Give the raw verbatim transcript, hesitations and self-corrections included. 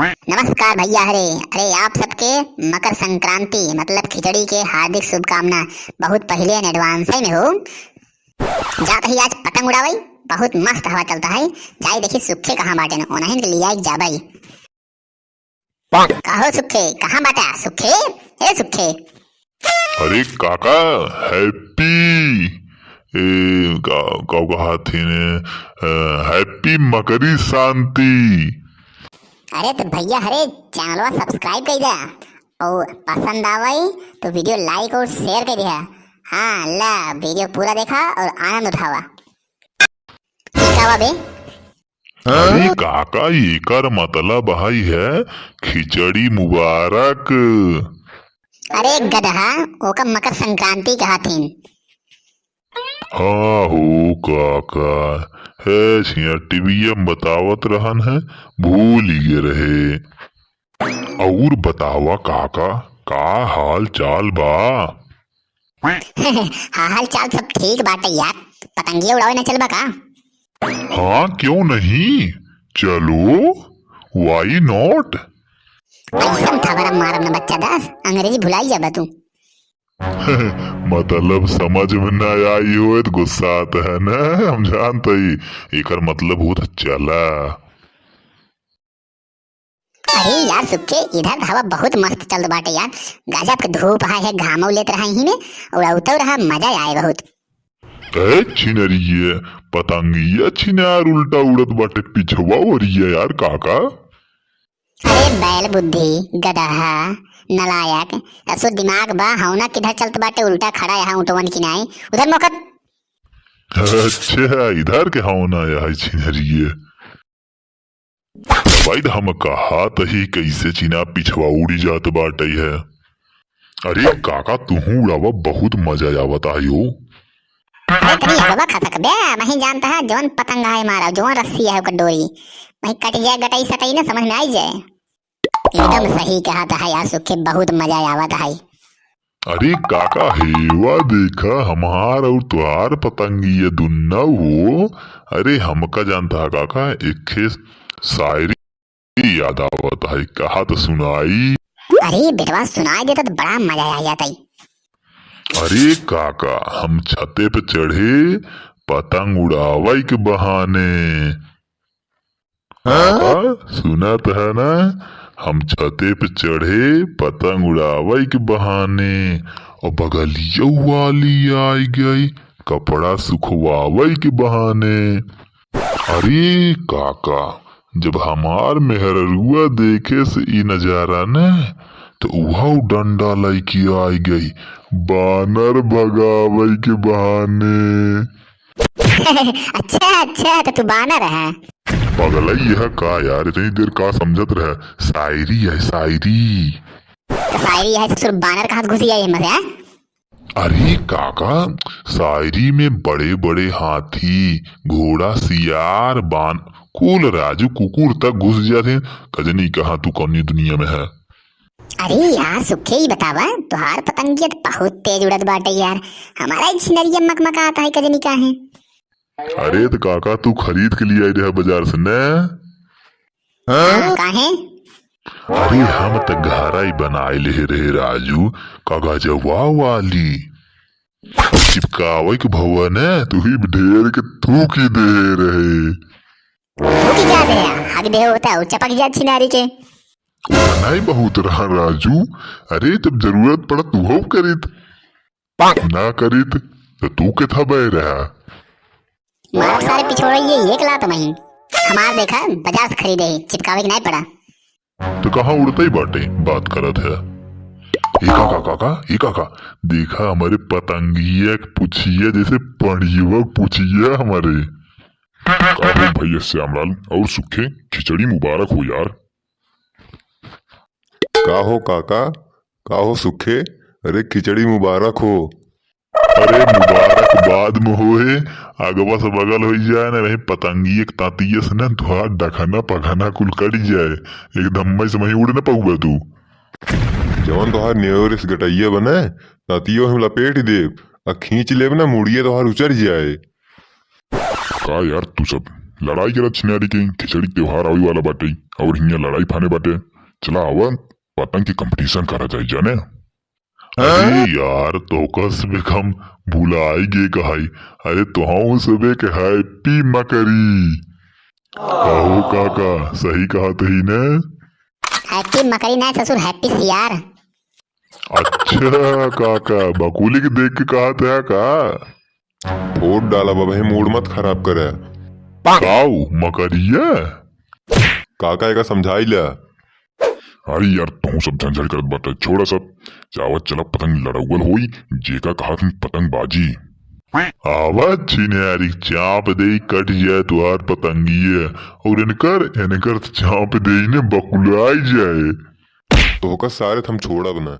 नमस्कार भैया हरे, अरे आप सबके मकर संक्रांति मतलब खिचड़ी के हार्दिक शुभकामना, बहुत पहिले in advance में हो। जात ही आज पतंग उड़ावई, बहुत मस्त हवा चलत है। जाई देखी सुखे कहाँ बाटेन, ओनहिन के लियाई के जाबई। कहो सुखे, कहाँ बाटा सुखे? ए सुखे। अरे काका, happy, ए, का, का कहा थी ने, अ, happy मकरी शांति। अरे तो भैया हरे, channelवा subscribe कर दे और पसंद आवई तो video like और share कर दे। हाँ, ला video पूरा देखा और आनंद उठावा। ई का बा बे? अरे काका, एकर मतलब हई है खिचड़ी मुबारक। अरे गदहा, ओका मकर संक्रांति कहा थीन। हाँ हो काका, है छिया टीवीया में बतावत रहन है, भूल ही गए रहे। और बतावा काका, का हाल चाल बा? हाल चाल सब ठीक बाटे यार, पतंगिया उड़ावे ना चलबा का? हाँ, क्यों नहीं, चलो, why not? ऐसन थबरा मारब ना बच्चा दास, अंग्रेजी भुलाई जाबा तू। मतलब समझ में ना आई होए तो गुस्सात है ना, हम जानत ही, एकर मतलब होत चला। अरे यार सुखे, इधर त हवा बहुत मस्त चलत बाटे यार, गजब के धूप है, है घामो लेत रहा ही में, उड़ाउतो रहा, मजा आए बहुत। ए छिनरिये, पतंगिया छिनार उल्टा उड़त बाटे पिछवा ओरिया यार काका। अरे बैल बुद्धि, गदहा, नलायक, असो दिमाग बा हौना किधर चलत बाटे उल्टा खड़ा यहाँ ऊँटवन किनाए, उधर मोकत। अच्छा, इधर के हौना यहाँ छिनरिये। भाई, हम कहा तही कैसे चिना पिछवा उड़ी जात बाटे है। अरे काका, तुहू उड़ावा, बहुत मजा आवत आयो। अरे तनी हगवा खसक बे, वहीं जानता है जौन पतंग है मारा, जौन रस्सी है ओकर डोरी, वहीं कट जाए, गटई सटई ना समझ में आई जाए। एकदम सही कहा था यार सुखे, बहुत मजा आवत है। अरे काका, हेवा देखा, हमार और तुहार पतंगी ये दुन्ना हो। अरे हमका जानता है काका, एक ठे शायरी याद आवत है, कहा तो सुनाई। अरे बेटवा, सुनाई देता तो बड़ा मजा आ जाता है। अरे काका, हम छते पे चढ़े पतंग उड़ावे के बहाने। हाँ? काका, सुनत है ना, हम छते पे चढ़े पतंग उड़ावे के बहाने, और बगलिया वाली आई गई कपड़ा सुखवावे के बहाने। अरे काका, जब हमार मेहररुआ देखे से ई नजारा न, तो उहौ डंडा लइके आई गई बानर भगावे के बहाने। अच्छा, अच्छा, तो तू बानर है? पगलई यह का यार, इतनी देर का समझत रहे? शायरी है, शायरी। तो शायरी है, ससुर बानर कहाँ से घुस गया ये में से, हैं? अरे काका, शायरी में बड़े-बड़े हाथी, घोड़ा, सियार, बान-, कुल राजू कुकुर तक घुस जात हैं। कजनी कहाँ तू कौनी दुनिया में है? अरे यार सुखे, ई बतावा, तोहार पतंगिया त बहुत तेज उड़त बाटे यार, हमारा ई छिनरिया मकमकात है, कजनी काहे? अरे त काका, तू खरीद के लियाई रहा बाजार से न? हाँ, काहे? अरे हम त घरा ही बनाए ले रहे राजू, कागजवा वाली। चिपकावे के भवा न, तू ही ढेर के थूकी दे रहे। थूकी क्या दे? हग दे होता, वो चपक जा छिनारी के। नहीं बहुत रहा राजू, अरे जब जरूरत पड़ा तू हो करित। ना करित, तो तू के था बह रहा। मारब सारे पिछोड़े ये एक लात महीन। हमार देखा, बाजार से खरीदे ही, चिपकावे के नहीं पड़ा। तो कहाँ उड़ते ही बाटे, बात करत है। ए काका, काका, ए काका, देखा हमारे पतंगिया के पुछिया, जैसे पढ़ियवा के पुछिया हमारे। का हो भैया श्यामलाल और सुखे, खिचड़ी मुबारक हो यार। का हो काका, का हो सुखे, अरे खिचड़ी मुबारक हो। अरे मुबारक बाद में होए, अगवा से बगल होई जाए ना, वहीं पतंगिया के तातिया से ना तुहार डखना पखना कुल कट जाए, एकदम मैं से वहीं उड़ ना पउबा तू। जवन तोहार नेवरिस गटैया बने, तातियो हम लपेट देब, आ खींच लेब ना, मुड़िया तोहार उचर जाए। का यार तू सब, लड़ाई करा छिनारी के, खिचड़ी के त्योहार आवे वाला बाटे और हियाँ लड़ाई फाने बाटे। चला आवा, पतंग के competition करा जाए जाने। अरे यार, तोहका सबे हम भुलाई गे कहाई। अरे तोहू सबे के happy मकरी। कहो काका, सही कहत ही ने? Happy मकरी ना ससुर, happy सियार। अच्छा काका, बकुली के देख के कहत है का? फोड़ डाला बाबा, ही mood मत खराब करे। काऊ मकरिया? काका एका समझाई ला। अरे यार, तोहू सब झंझट करत बाटे, छोड़ा सब। जावा चला पतंग लड़ौल होई, जेका कहा तुम पतंग बाजी। आवा छिनारी, चाप देई कट जाए तुहार पतंगिया, और इनकर, इनकर तो चाप देई ने बकुलाई जाए। तोहका सारे हम छोड़ब ना।